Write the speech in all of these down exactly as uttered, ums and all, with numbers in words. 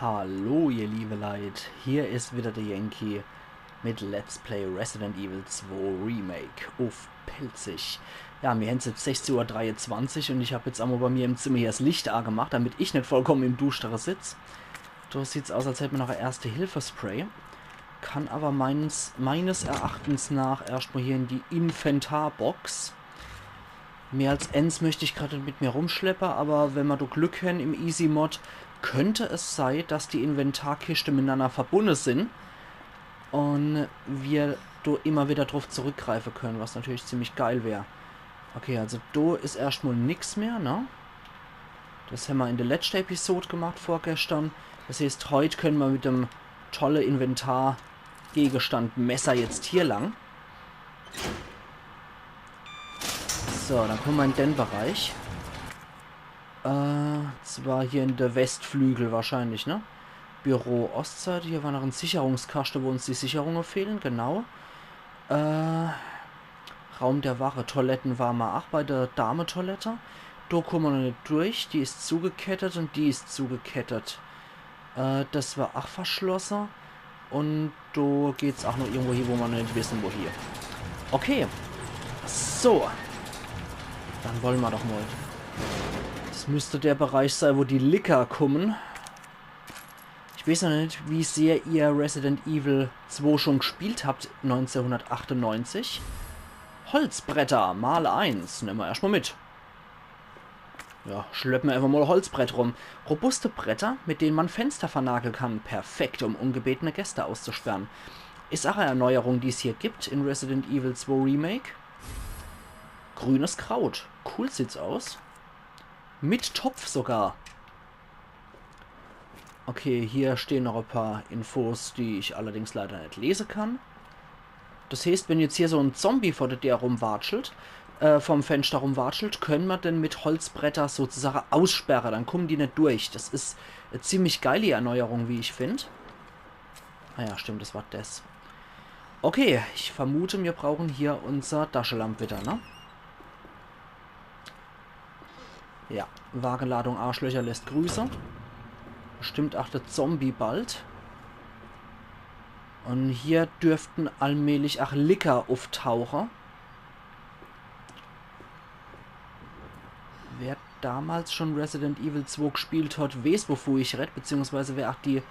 Hallo, ihr liebe Leit, hier is wieder der Yankee mit Let's Play Resident Evil zwei Remake uff Pälzisch. Ja, mir hän's jetzt sechzeh Uhr dreiundzwanzig un ich hab jetzt emol bei mir im Zimmer hier 's Licht agemacht, damit ich net vollkommen im Duschtere sitz. Do sieht's aus, als hätt ma noch e Erste-Hilfe-Spray. Kann aber meines, meines Erachtens nach erscht mol hier in die Inventarbox. Mehr als ens möcht ich grad net mit mir rumschleppe, aber wenn ma do Glück hänn im Easy Mode, könnt es sei, dass die Inventarkischte mitnanner verbunne sin un mir do immer wieder druff zurückgreife könne, was natürlich ziemlich geil wär. Okay, also do is erscht mol nix mehr, ne? Das hämmer in der letschte Episode gemacht vorgeschtern. Das heeßt, heut könne ma mit dem tolle Inventargegenstand Messer jetzt hier lang. So, dann kumme ma in den Bereich. Äh, zwar hier in der Westflügel wahrscheinlich, ne? Büro Ostseite, hier war noch en Sicherungskaschte, wo uns die Sicherunge fehlen, genau. Äh, Raum der Wache, Toiletten war ma ach bei der Dametoilette. Do kumme ma noch net durch, die is zugekettet un die is zugekettet. Äh, das war ach verschlosse. Un do geht's ach noch irgendwo hie, wo ma noch net wisse, wo hie. Okay. So. Dann wolle ma doch mol. Das müsst der Bereich sei, wo die Licker kumme. Ich weeß noch net, wie sehr ihr Resident Evil zwei schon gespielt habt, neunzehnhundertachtundneunzig. Holzbretter, Mal eins. Nemme ma erscht mol mit. Ja, schleppe ma einfach mol Holzbrett rum. Robuste Bretter, mit denen man Fenster vernageln kann. Perfekt, um ungebetene Gäste auszusperren. Is ach e Erneuerung, die's hier gibt in Resident Evil zwei Remake. Grünes Kraut. Cool sieht's aus. Mit Topf sogar. Okay, hier stehen noch e paar Infos, die ich allerdings leider net lese kann. Das heeßt, wenn jetzt hier so en Zombie vor der Deer rumwatschelt, äh, vorm Fenster rumwatschelt, könne ma den mit Holzbretter sozusagen aussperre. Dann kummen die net durch. Das is e ziemlich geili Erneuerung, wie ich find. Ah ja, stimmt, das war das. Okay, ich vermute, mir brauchen hier unser Taschelamp wieder, ne? Ja, Wageladung Arschlöcher lässt grüße. Bestimmt ach der Zombie bald. Un hier dürften allmählich ach Licker uftauche. Wer damals schon Resident Evil zwei gespielt hat, weeß, wovun ich red, beziehungsweise wer ach die,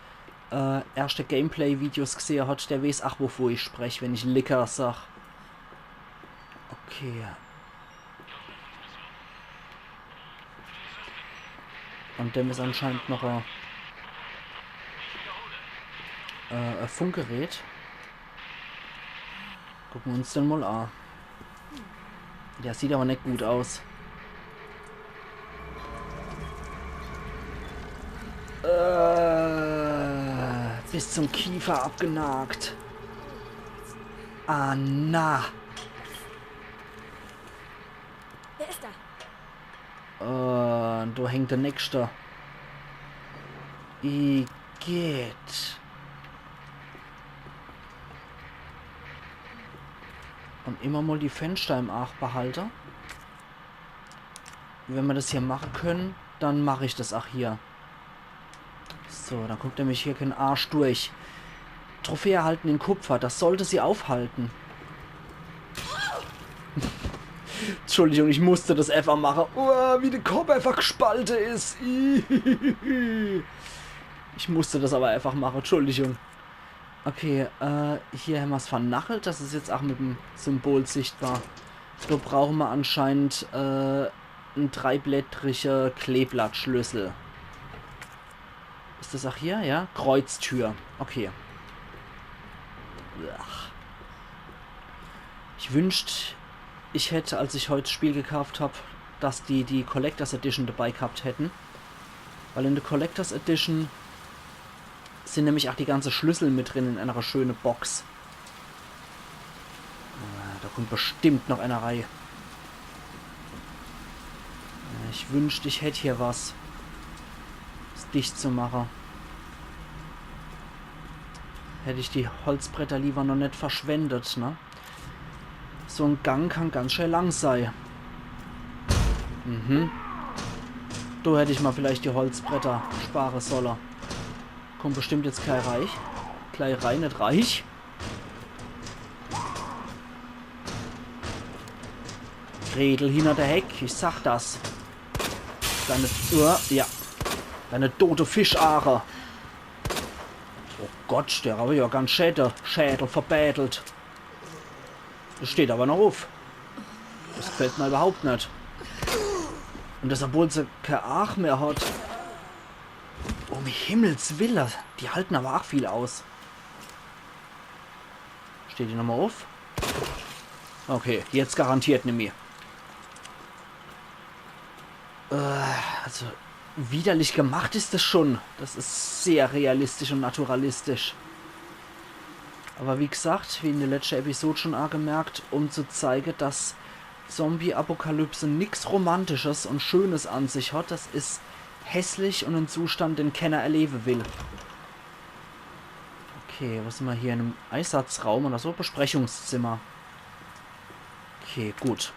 äh, erschte Gameplay-Videos gesehe hat, der weeß ach, wovun ich sprech, wenn ich Licker sag. Okay. An dem is anscheinend noch e, äh, e Funkgerät. Gucke ma uns den mol a. Der sieht aber net gut aus. Äh, bis zum Kiefer abgenagt. Ah, na. Wer ist da? Äh, do hängt der Nächste. Igitt. Un immer mol die Fenster im Aach behalte. Wenn ma das hier mache könne, dann mach ich das ach hier. So, dann kummt nämlich hier keen Arsch durch. Trophäe erhalten in Kupfer. Das sollte sie aufhalten. Entschuldigung, ich musste das einfach mache. Uah, wie de Kopp einfach gspalte is. Ich musste das aber einfach mache. Entschuldigung. Okay, äh, hier hämmer's vernachelt. Das is jetzt ach mit em Symbol sichtbar. Do brauche ma anscheinend, äh, en dreiblättrige Kleeblattschlüssel. Is das ach hier? Ja? Kreuztür. Okay. Ach. Ich wünscht, ich hätt, als ich heut 's Spiel gekauft hab, dass die die Collectors Edition dabei gehabt hätten. Weil in der Collectors Edition sin nämlich ach die ganze Schlüssel mit drin in einer schöne Box. Ah, do kummt bestimmt noch einer rei. Ich wünscht, ich hätt hier was, 's dicht zu mache. Hätt ich die Holzbretter lieber noch net verschwendet, ne? So en Gang kann ganz schön lang sei. Mhm. Do hätt ich ma vielleicht die Holzbretter spare solle. Kommt bestimmt jetzt gleich reich. Gleich rein, net reich. Gretel hinner der Heck, ich sag das. Deine, uh, ja. Deine dote Fischaache. Oh Gott, der hab ich ja ganz Schädel, Schädel verbädelt. Das steht aber noch uff. Das gefällt mir überhaupt net. Und das, obwohl se kein Aach mehr hat. Um Himmels Wille, die halten aber auch viel aus. Steht die nochmal uff? Okay, jetzt garantiert nimmi. Äh, also, widerlich gemacht is das schon. Das is sehr realistisch und naturalistisch. Aber wie gesagt, wie in der letzten Episode schon angemerkt, um zu zeigen, dass Zombie-Apokalypse nix Romantisches und Schönes an sich hat, das is hässlich und en Zustand, den kenner erleben will. Okay, was sind wir hier? In einem Einsatzraum oder so? Besprechungszimmer. Okay, gut.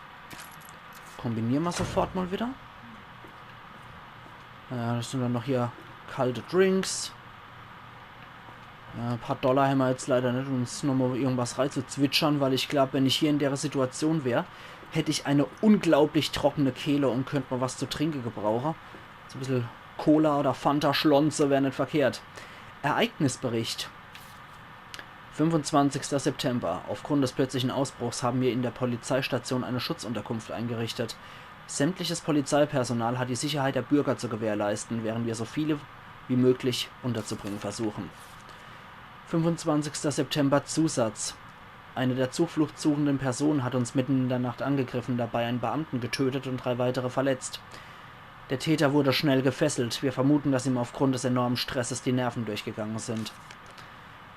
Kombinieren wir sofort mal wieder. Ja, das sind dann noch hier kalte Drinks. Ja, ein paar Dollar haben wir jetzt leider nicht, um uns nochmal irgendwas reinzuzwitschern, weil ich glaube, wenn ich hier in der Situation wäre, hätte ich eine unglaublich trockene Kehle und könnte mal was zu trinken gebrauchen. So ein bisschen Cola oder Fanta schlonze wäre nicht verkehrt. Ereignisbericht. Fünfundzwanzigster September. Aufgrund des plötzlichen Ausbruchs haben wir in der Polizeistation eine Schutzunterkunft eingerichtet. Sämtliches Polizeipersonal hat die Sicherheit der Bürger zu gewährleisten, während wir so viele wie möglich unterzubringen versuchen. Fünfundzwanzigster September, Zusatz. Eine der Zuflucht suchenden Personen hat uns mitten in der Nacht angegriffen, dabei einen Beamten getötet und drei weitere verletzt. Der Täter wurde schnell gefesselt. Wir vermuten, dass ihm aufgrund des enormen Stresses die Nerven durchgegangen sind.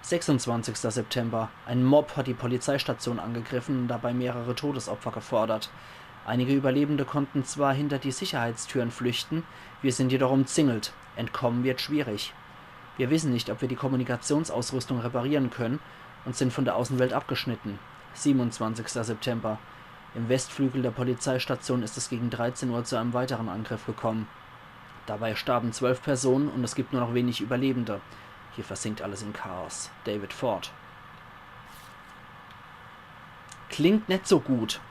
Sechsundzwanzigster September. Ein Mob hat die Polizeistation angegriffen und dabei mehrere Todesopfer gefordert. Einige Überlebende konnten zwar hinter die Sicherheitstüren flüchten, wir sind jedoch umzingelt. Entkommen wird schwierig. Wir wissen nicht, ob wir die Kommunikationsausrüstung reparieren können und sind von der Außenwelt abgeschnitten. Siebenundzwanzigster September. Im Westflügel der Polizeistation ist es gegen dreizehn Uhr zu einem weiteren Angriff gekommen. Dabei starben zwölf Personen und es gibt nur noch wenig Überlebende. Hier versinkt alles im Chaos. David Ford. Klingt net so gut.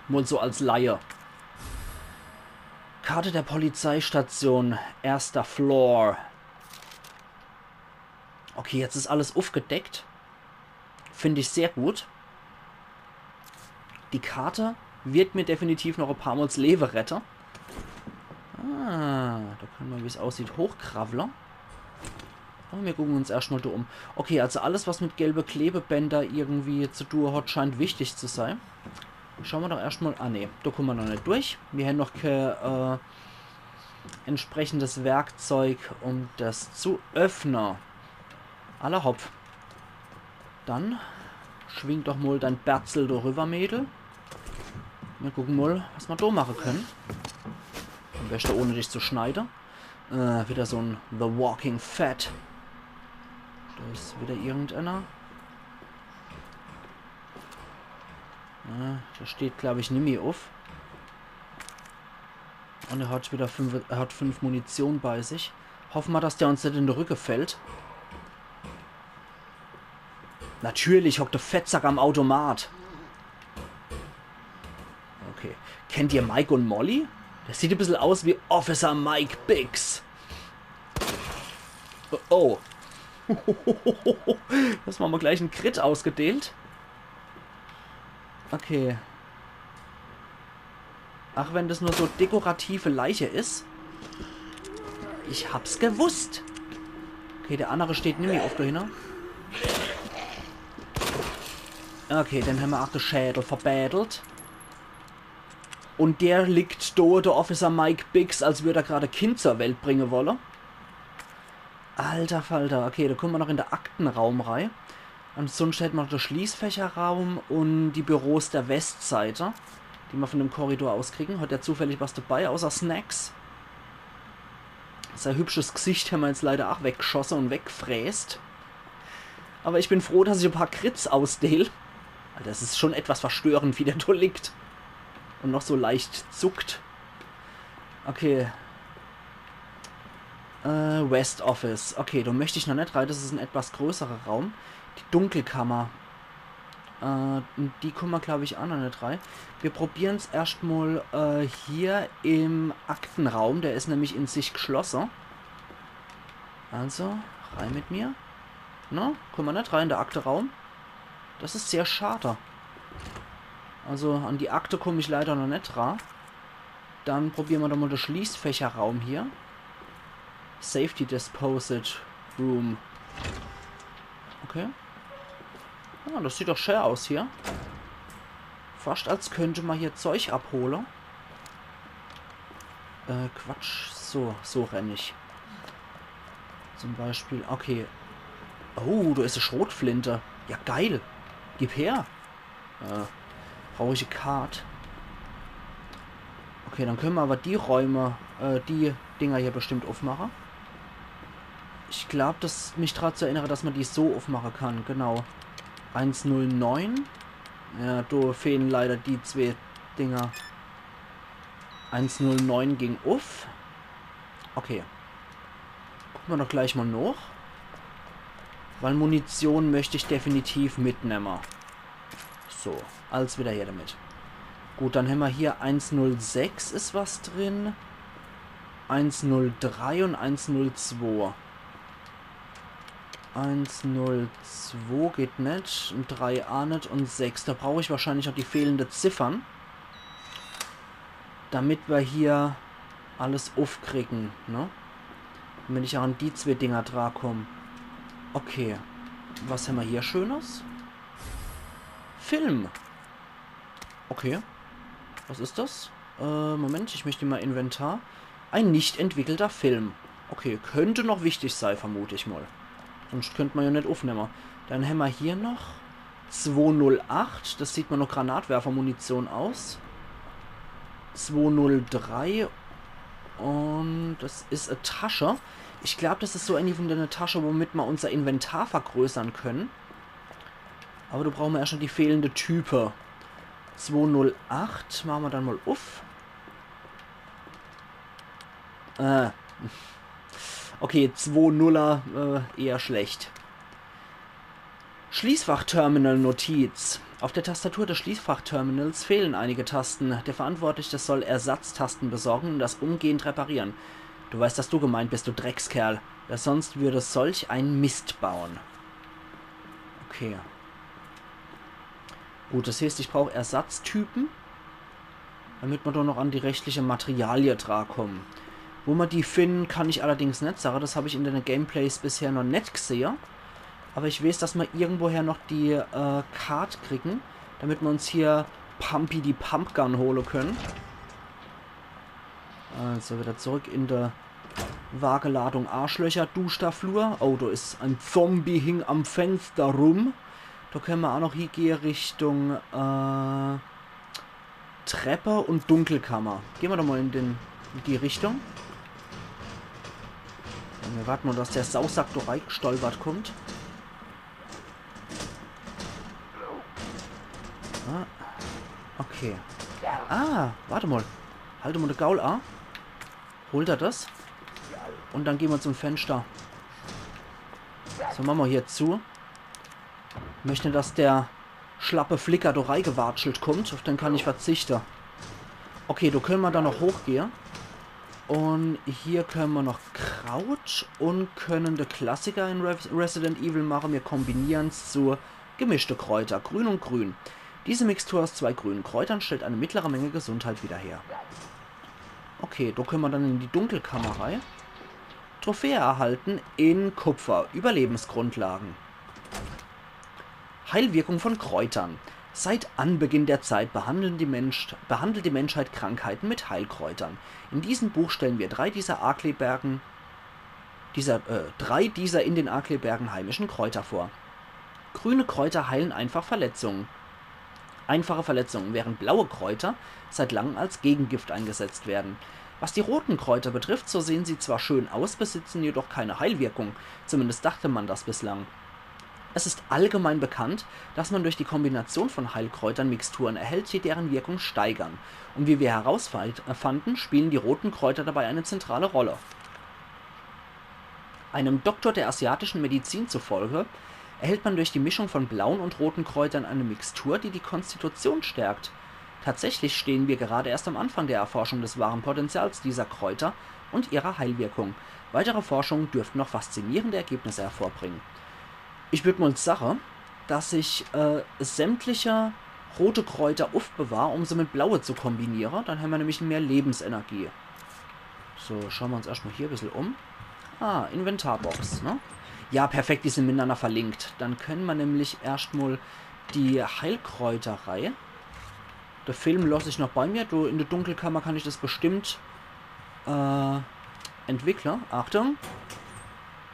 Wohl so als Laie. Karte der Polizeistation, erster Floor. Okay, jetzt ist alles aufgedeckt. Finde ich sehr gut. Die Karte wird mir definitiv noch ein paar Mal das Leben retten. Ah, da können wir, wie es aussieht, hochkrabbeln. Aber wir gucken uns erstmal da um. Okay, also alles, was mit gelbe Klebebänder irgendwie zu tun hat, scheint wichtig zu sein. Schauen wir doch erstmal. Ah, nee, da kommen wir noch nicht durch. Wir haben noch kein äh, entsprechendes Werkzeug, um das zu öffnen. Alla hopp. Dann schwing doch mal dein Berzel da rüber, Mädel. Wir gucken mal, was wir da machen können. Am besten ohne dich zu schneiden. Äh, wieder so ein The Walking Fat. Da ist wieder irgendeiner. Äh, der steht, glaube ich, nimmi auf. Und er hat wieder fünf, er hat fünf Munition bei sich. Hoffen wir, dass der uns nicht in den Rücken fällt. Natürlich hockt der Fettsack am Automat. Okay. Kennt ihr Mike und Molly? Das sieht ein bisschen aus wie Officer Mike Biggs. Oh, oh. Das haben wir gleich einen Crit ausgedealt. Okay. Ach, wenn das nur so dekorative Leiche ist. Ich hab's gewusst. Okay, der andere steht nimmi auf dahinter. Okay, den haben wir auch den Schädel verbädelt. Und der liegt da, der Officer Mike Biggs, als würde er gerade ein Kind zur Welt bringen wollen. Alter Falter. Okay, da kommen wir noch in den Aktenraum rein. Ansonsten hätten wir noch den Schließfächerraum und die Büros der Westseite, die wir von dem Korridor aus kriegen. Hat der zufällig was dabei, außer Snacks? Sein hübsches Gesicht haben wir jetzt leider auch weggeschossen und weggefräst. Aber ich bin froh, dass ich ein paar Crits ausdeal. Alter, es ist schon etwas verstörend, wie der da liegt. Und noch so leicht zuckt. Okay. Äh, West Office. Okay, do möcht ich noch net rei. Das is en etwas größerer Raum. Die Dunkelkammer. Äh, in die kumme mer, glaub ich, aa noch net rei. Mir probieren's erscht mol, äh, hier im Aktenraum. Der is nämlich in sich gschlosse. Also, rei mit mir. Na, kumme mer net rei in de Akteraum. Das is sehr schade. Also, an die Akte kumm ich leider noch net ra. Dann probiere mer doch mol de Schließfächerraum hier. Safety Deposit Room. Okay. Ah, das sieht doch schää aus hier. Fascht als könnt mer hier Zeug abhole. Äh, Quatsch. So, so renn ich. Zum Beispiel, okay. Oh, do is e Schrotflinte. Ja, geil. Gib her. Äh, brauch ich e Kart. Okay, dann könne mer awwer die Räume, äh, die Dinger hier bestimmt uffmache. Ich glaub, das, mich dra zu erinnere, dass mer die so uffmache kann. Genau. Eins null neun. Ja, do fehle leider die zwee Dinger. Eins null neun ging uff. Okay. Gucke mer doch gleich mol noch. Weil Munition möcht ich definitiv mitnemme. So, alles wieder her damit. Gut, dann hämmer hier eins null sechs is was drin. Eins null drei und eins null zwei. Eins null zwei geht net. Und drei aa net. Und sechs. Do brauch ich wahrscheinlich noch die fehlende Ziffern. Damit mer hier alles uffkriegen, ne? Damit ich aa an die zwee Dinger drakomm. Okay. Was hämmer hier Schönes? Film. Okay. Was is das? Äh, Moment, ich möcht mol Inventar. Ein nicht entwickelter Film. Okay, könnt noch wichtig sei, vermut ich mol. Sonscht könnt mer ja net uffnemme. Dann hämmer hier noch zwo null acht. Das sieht mer noch Granatwerfermunition aus. Zwo null drei. Und das is e Tasche. Ich glaub, das is so ähnlich wie e Tasche, womit mer unser Inventar vergrößere könne. Awwer do brauche mer erscht noch die fehlende Type. Zwo null acht mache mer dann mol uff. Äh. Okay, zwo Nuller, äh, eher schlecht. Schließfachterminal-Notiz. Auf der Tastatur des Schließfachterminals fehlen einige Tasten. Der Verantwortliche soll Ersatztasten besorgen und das umgehend reparieren. Du weißt, dass du gemeint bist, du Dreckskerl. Wer sonst würde solch einen Mist bauen? Okay. Gut, das heeßt, ich brauch Ersatztypen, damit mer do noch an die restliche Materialie drakomme. Wo mer die finne, kann ich allerdings net sage. Das hab ich in de Gameplays bisher noch net gsehe. Awwer ich weeß, dass mer irgendwoher noch die, äh, Kart kriegen, damit mer uns hier Pumpy die Pumpgun hole könne. Also wieder zurück in de Wageladung Arschlöcher, duschder Flur. Oh, do is en Zombie, hing am Fenster rum. Do könne mer aa noch hiegehe Richtung, äh, Treppe und Dunkelkammer. Gehn mer doch mol in den, in die Richtung. Un mir warte mol, dass der Sausack do reigestolpert kommt. Ah, okay. Ah, warte mol. Halt mol de Gaul a. Holt er das? Un dann gehn mer zum Fenster. So, mache mer hier zu. Möchte, dass der schlappe Flicker do reigewatschelt kommt. Uff den kann ich verzichte. Okay, do könne mer dann noch hochgehe. Un hier könne mer noch Kraut un könne de Klassiker in Re Resident Evil mache. Mir kombinieren zu gemischte Kräuter, grün und grün. Diese Mixtur aus zwei grünen Kräutern stellt eine mittlere Menge Gesundheit wieder her. Okay, do könne mer dann in die Dunkelkammer rei. Trophäe erhalten in Kupfer. Überlebensgrundlagen. Heilwirkung von Kräutern. Seit Anbeginn der Zeit behandeln die Mensch, behandelt die Menschheit Krankheiten mit Heilkräutern. In diesem Buch stellen wir drei dieser Arklebergen, dieser, äh, drei dieser in den Arklebergen heimischen Kräuter vor. Grüne Kräuter heilen einfach Verletzungen. Einfache Verletzungen, während blaue Kräuter seit langem als Gegengift eingesetzt werden. Was die roten Kräuter betrifft, so sehen sie zwar schön aus, besitzen jedoch keine Heilwirkung. Zumindest dachte man das bislang. Es ist allgemein bekannt, dass man durch die Kombination von Heilkräutern Mixturen erhält, die deren Wirkung steigern. Und wie wir herausfanden, spielen die roten Kräuter dabei eine zentrale Rolle. Einem Doktor der asiatischen Medizin zufolge erhält man durch die Mischung von blauen und roten Kräutern eine Mixtur, die die Konstitution stärkt. Tatsächlich stehen wir gerade erst am Anfang der Erforschung des wahren Potenzials dieser Kräuter und ihrer Heilwirkung. Weitere Forschungen dürften noch faszinierende Ergebnisse hervorbringen. Ich würd mal sagen, dass ich äh, sämtliche rote Kräuter aufbewahre, um sie mit blaue zu kombinieren. Dann haben wir nämlich mehr Lebensenergie. So, schauen wir uns erstmal hier ein bisschen um. Ah, Inventarbox, ne? Ja, perfekt, die sind miteinander verlinkt. Dann können wir nämlich erstmal die Heilkräuterei. Der Film lasse ich noch bei mir. Du, in der Dunkelkammer kann ich das bestimmt äh, entwickeln. Achtung.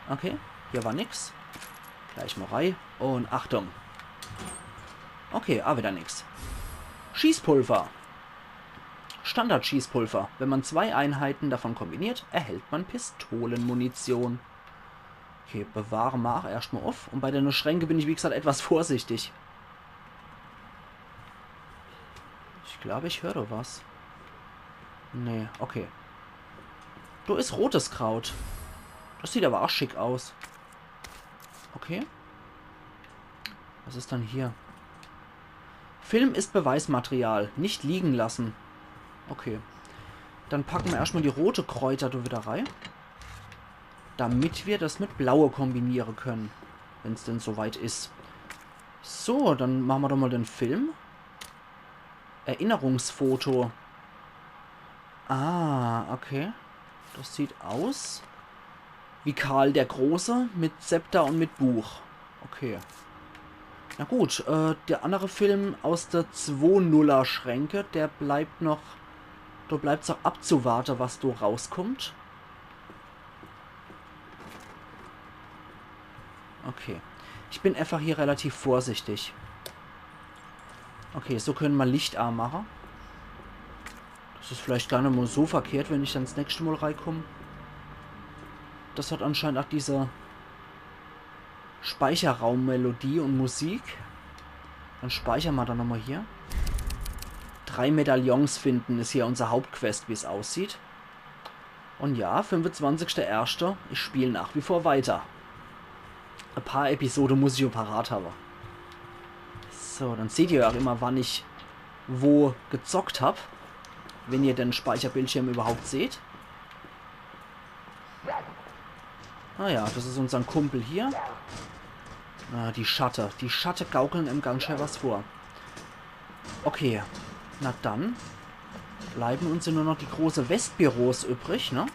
Okay, hier war nix. Gleich mal rein. Und Achtung. Okay, ah, wieder nix. Schießpulver. Standard-Schießpulver. Wenn man zwei Einheiten davon kombiniert, erhält man Pistolenmunition. Okay, bewahre mer erstmal auf. Und bei den Schränke bin ich, wie gesagt, etwas vorsichtig. Ich glaube, ich höre da was. Nee, okay. Da ist rotes Kraut. Das sieht aber auch schick aus. Okay. Was ist dann hier? Film ist Beweismaterial. Nicht liegen lassen. Okay. Dann packen wir erstmal die rote Kräuter da wieder rein. Damit wir das mit blaue kombinieren können. Wenn's denn soweit ist. So, dann machen wir doch mal den Film. Erinnerungsfoto. Ah, okay. Das sieht aus wie Karl der Große mit Zepter und mit Buch. Okay. Na gut, äh, der andere Film aus der zwo nuller Schränke, der bleibt noch, da bleibt's auch abzuwarten, was da rauskommt. Okay. Ich bin einfach hier relativ vorsichtig. Okay, so können wir Licht anmachen. Das ist vielleicht gar nicht mal so verkehrt, wenn ich dann das nächste Mal reinkomme. Das hat anscheinend auch diese Speicherraummelodie und Musik. Dann speichern wir da nochmal hier. Drei Medaillons finden ist hier unser Hauptquest, wie es aussieht. Und ja, fünfundzwanzigster erster, ich spiele nach wie vor weiter. Ein paar Episode muss ich ja parat haben. So, dann seht ihr ja auch immer, wann ich wo gezockt hab. Wenn ihr den Speicherbildschirm überhaupt seht. Ah ja, das ist unseren Kumpel hier. Ah, die Schatte. Die Schatte gaukeln em ganz schön was vor. Okay. Na dann. Bleiben uns ja nur noch die große Westbüros übrig, ne?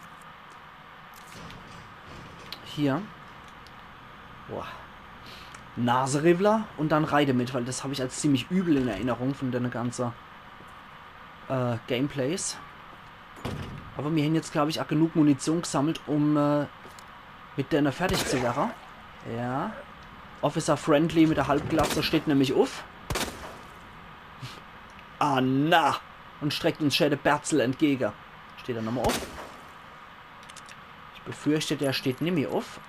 Hier. Boah. Naseriwwler und dann rein damit, weil das hab ich als ziemlich übel in Erinnerung von den ganze äh, Gameplays. Aber mir hän jetzt, glaub ich, auch genug Munition gesammelt, um äh, mit denne fertig zu werre. Ja. Officer Friendly mit der Halbglatze steht nämlich uff. Ah, na! Und streckt uns schä de Berzel entgege. Steht er nochmal uff? Ich befürchte, der steht nimmi uff.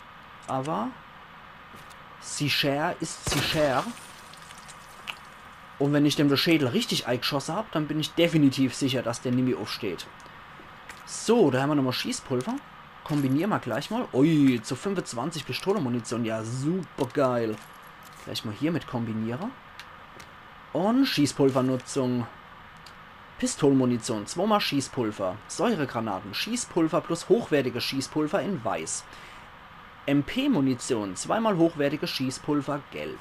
Aber sicher ist sicher. Und wenn ich dem de Schädel richtig eigschosse hab, dann bin ich definitiv sicher, dass der nimmi uffsteht. So, da hämmer nochmal Schießpulver. Kombiniere mer gleich mal. Ui, zu fünfundzwanzig Pistolemunition. Ja, super geil. Gleich mal hier mit kombiniere. Und Schießpulvernutzung. Pistolemunition, zweimal Schießpulver. Säuregranaten, Schießpulver plus hochwertiges Schießpulver in Weiß. M P-Munition, zweimal hochwertiges Schießpulver, gelb.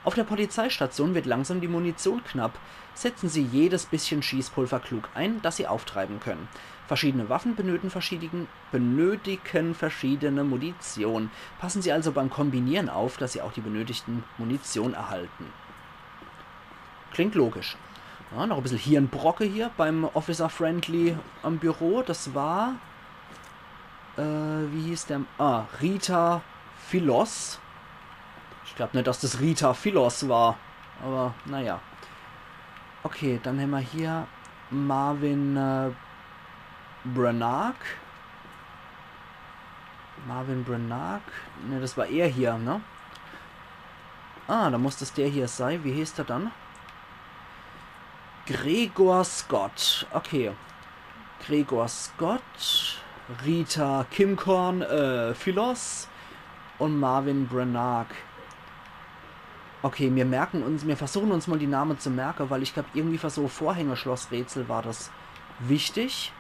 Auf der Polizeistation wird langsam die Munition knapp. Setzen Sie jedes bisschen Schießpulver klug ein, das Sie auftreiben können. Verschiedene Waffen benötigen, verschiedene, benötigen verschiedene Munition. Passen Sie also beim Kombinieren auf, dass Sie auch die benötigten Munition erhalten. Klingt logisch. Ja, noch e bissel Hirnbrocke hier beim Officer Friendly am Büro. Das war, äh, wie hieß der? Ah, Rita Philos. Ich glaub net, dass das Rita Philos war. Aber naja. Okay, dann hämmer hier Marvin äh, Branagh. Marvin Branagh. Ne, das war er hier, ne? Ah, da muss das der hier sei. Wie hieß der dann? Gregor Scott. Okay. Gregor Scott. Rita Kimcorn, äh, Philos und Marvin Branagh. Okay, mir merken uns, mir versuchen uns mal die Namen zu merken, weil ich glaub, irgendwie für so Vorhängeschlossrätsel war das wichtig.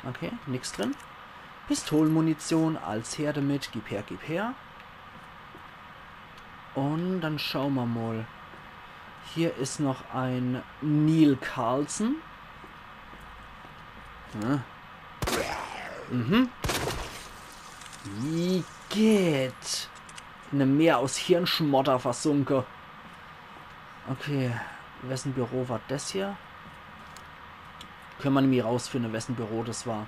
Okay, nix drin. Pistolenmunition, als her damit, gib her, gib her. Und dann schauen wir mal. Hier ist noch ein Neil Carlson. Ja. Mhm. Wie geht? In einem Meer aus Hirnschmodder versunken. Okay, wessen Büro war das hier? Können wir nämlich rausfinden, wessen Büro das war.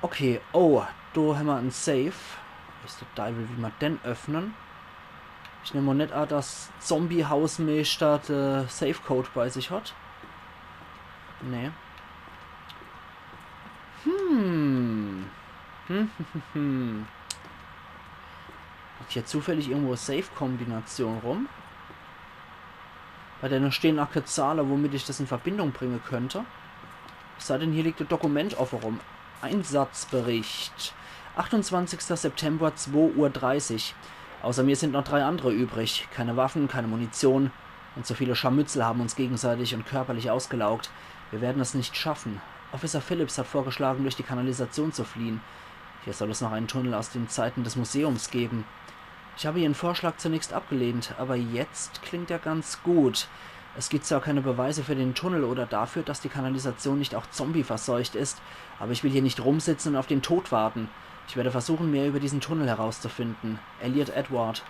Okay, oh, da haben wir einen Safe. Ist der Teufel, wie wir den öffnen. Ich nehme mal nicht an, dass Zombie-Hausmeister den Safe-Code bei sich hat. Nee. Hm. Hm, hm, hm, hm. Hat hier zufällig irgendwo Safe-Kombination rum? Bei denen stehen auch keine Zahlen, womit ich das in Verbindung bringen könnte. Es sei denn, hier liegt ein Dokument offen rum. Einsatzbericht. achtundzwanzigster September, zwei Uhr dreißig. Außer mir sind noch drei andere übrig. Keine Waffen, keine Munition. Und zu viele Scharmützel haben uns gegenseitig und körperlich ausgelaugt. Wir werden es nicht schaffen. Officer Phillips hat vorgeschlagen, durch die Kanalisation zu fliehen. Hier soll es noch einen Tunnel aus den Zeiten des Museums geben. Ich habe Ihren Vorschlag zunächst abgelehnt, aber jetzt klingt er ganz gut. Es gibt zwar keine Beweise für den Tunnel oder dafür, dass die Kanalisation nicht auch zombie-verseucht ist, aber ich will hier nicht rumsitzen und auf den Tod warten. Ich werde versuchen, mehr über diesen Tunnel herauszufinden. Elliot Edward.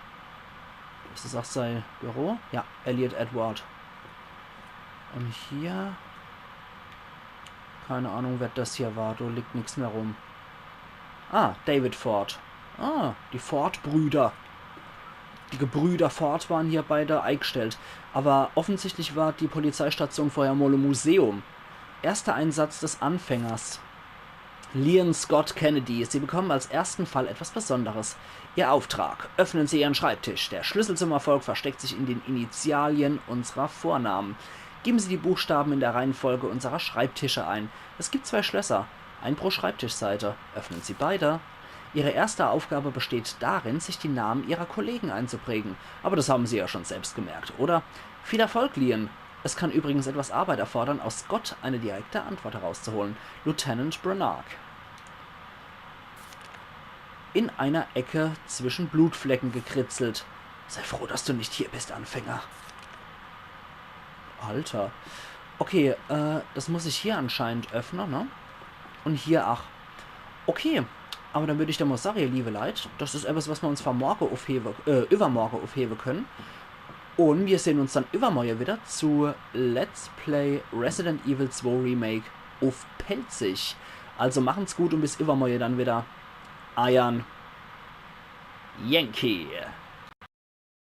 Ist das auch sein Büro? Ja, Elliot Edward. Und hier? Keine Ahnung, wer das hier war. Da liegt nix mehr rum. Ah, David Ford. Ah, die Ford-Brüder. Die Gebrüder Ford waren hier beide eingestellt. Aber offensichtlich war die Polizeistation vorher mal ein Museum. Erster Einsatz des Anfängers. Leon Scott Kennedy, Sie bekommen als ersten Fall etwas Besonderes. Ihr Auftrag. Öffnen Sie Ihren Schreibtisch. Der Schlüssel zum Erfolg versteckt sich in den Initialien unserer Vornamen. Geben Sie die Buchstaben in der Reihenfolge unserer Schreibtische ein. Es gibt zwei Schlösser, ein pro Schreibtischseite. Öffnen Sie beide. Ihre erste Aufgabe besteht darin, sich die Namen Ihrer Kollegen einzuprägen. Aber das haben Sie ja schon selbst gemerkt, oder? Viel Erfolg, Leon. Es kann übrigens etwas Arbeit erfordern, aus Scott eine direkte Antwort herauszuholen. Lieutenant Branagh. In einer Ecke zwischen Blutflecken gekritzelt. Sei froh, dass du nicht hier bist, Anfänger. Alter. Okay, äh, das muss ich hier anscheinend öffnen, ne? Und hier, ach. Okay, aber dann würd ich dann mal sagen, ihr liebe Leit, das ist etwas, was wir uns für morgen aufheben, äh, übermorgen aufheben können. Und wir sehen uns dann übermorgen wieder zu Let's Play Resident Evil zwei Remake auf Pälzisch. Also machen's gut und bis übermorgen dann wieder. Eiern Yankee.